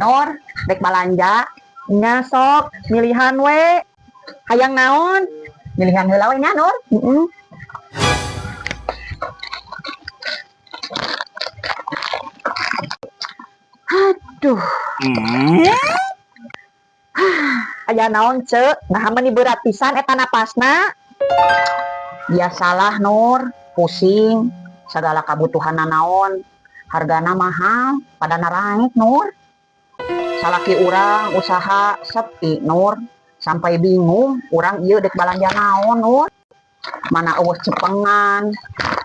Nur, dek balanja. Nya sok, milihan we. Hayang naon? Milihan heula we nya, Nur. Heeh. Aduh. Aya naon, Ceu? Nah, meni berat pisan eta napasna. Biasalah, Nur, pusing segala kabutuhan naon hargana mahal pada naraek, Nur. Salaki urang usaha sepi, Nur, sampai bingung urang ieu dek balanja naon, Nur. Mana euweuh cepengan,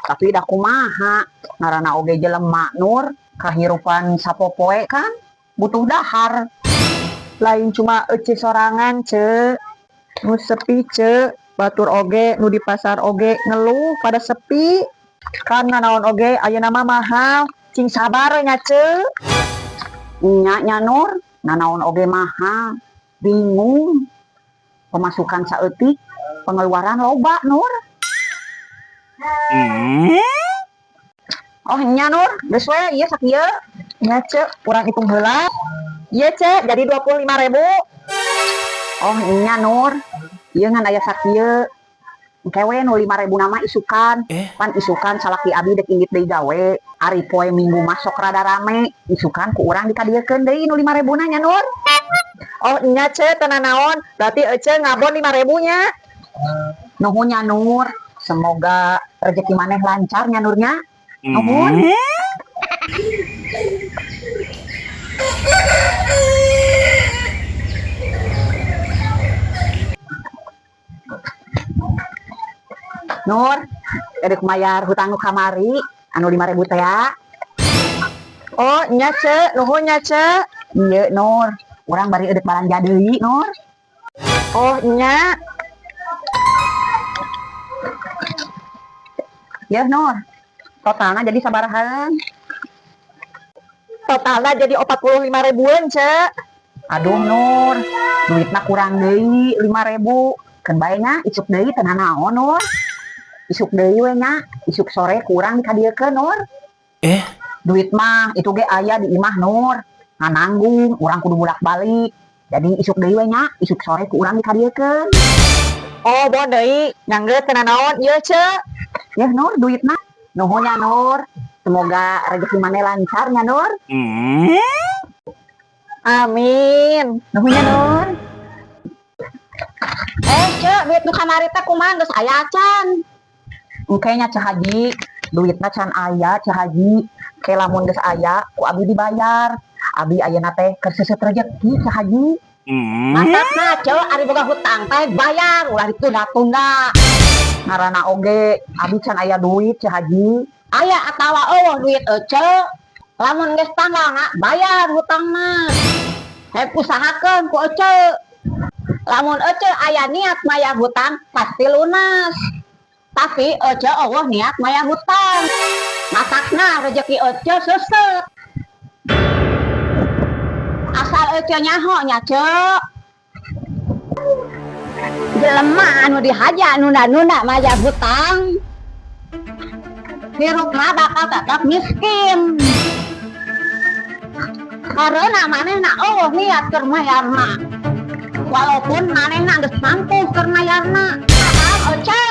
tapi da kumaha ngaranna oge jelema, Nur, kahirupan sapopoe kan butuh dahar. Lain cuma ece sorangan, Ceu. Nu sepi, Ceu. Batur oge, nu di pasar oge ngeluh pada sepi. Kan naon oge ayeuna mah mahal. Cing sabar nya, Ceu. Nya nya, Nur, nanaon oge mahal, bingung, pemasukan saeutik, pengeluaran loba, Nur. Oh nya, Nur, geus we ieu sakieu. Nya, Ceu, urang hitung heula. Iya, Ceu, jadi 25.000. Oh nya, Nur, ieu ngan aya sakieu. Engke we nu 5.000 nama isukan. Pan isukan salaki abi dek indit deui gawe. Ari poe Minggu mah sok rada rame, isukan ku urang dikadiekeun deui nu 5.000 na nya, Nur. Oh nya, Ceu, teu naon. Berarti ece ngabon 5.000 nya. Nuhun nya, Nur, semoga rezeki maneh lancar nya, Nur, nya. Nuhun. Nur, erek mayar hutang nu kamari, anu 5.000 teh ya. Oh nya, Ceu, nuhun nya, Ceu. Iya, Nur, urang bari edek balanja deui, Nur. Oh nya. Ya, Nur. Totalna jadi sabarahaan? Totalna jadi 45 ribuan, Ceu. Aduh, Nur, duitna kurang deui 5.000. Keun bae nya isuk deui, teu nanaon, Nur. Isuk deui we nya, isuk sore kurang dikadiekeun, Nur. Duit mah itu ge aya di imah, Nur. Ngan nanggung, urang kudu bolak-balik. Jadi isuk deui we nya, isuk sore ku urang dikadiekeun. Oh, bon deui, nyanggeut teu nanaon ieu, Ceu. Ya, Nur, duitna. Nuhun nya, Nur. Semoga rezeki maneh lancar nya, Nur. Amin. Nuhun nya, Nur. Eh, Ceu, duit nu kamari teh kumaha, geus aya acan? Engke nya, Ceu Haji, duitna can aya, Ceu Haji. Ke lamun geus aya, ku abi dibayar. Abi ayeuna teh keur seuseut rejeki, Ceu Haji. Matakna, Ceu, ari boga hutang teh bayar, ulah ditunda-tunda. Ngaranna oge abi can aya duit, Ceu Haji. Aya atawa euweuh duit ece, lamun geus tanggalna bayar hutangna. Hek usahakeun ku ece. Lamun ece aya niat mayar hutang pasti lunas. Tapi ece euweuh niat mayar hutang. Matakna rezeki ece seuseut. Asal ece nyaho nya, Ceu. Jelema anu dihaja nunda-nunda mayar hutang, hirupna bakal tetap miskin. Karena manehna euweuh niat keur mayarna. Walaupun manehna geus mampu keur mayarna. Paham, Ece?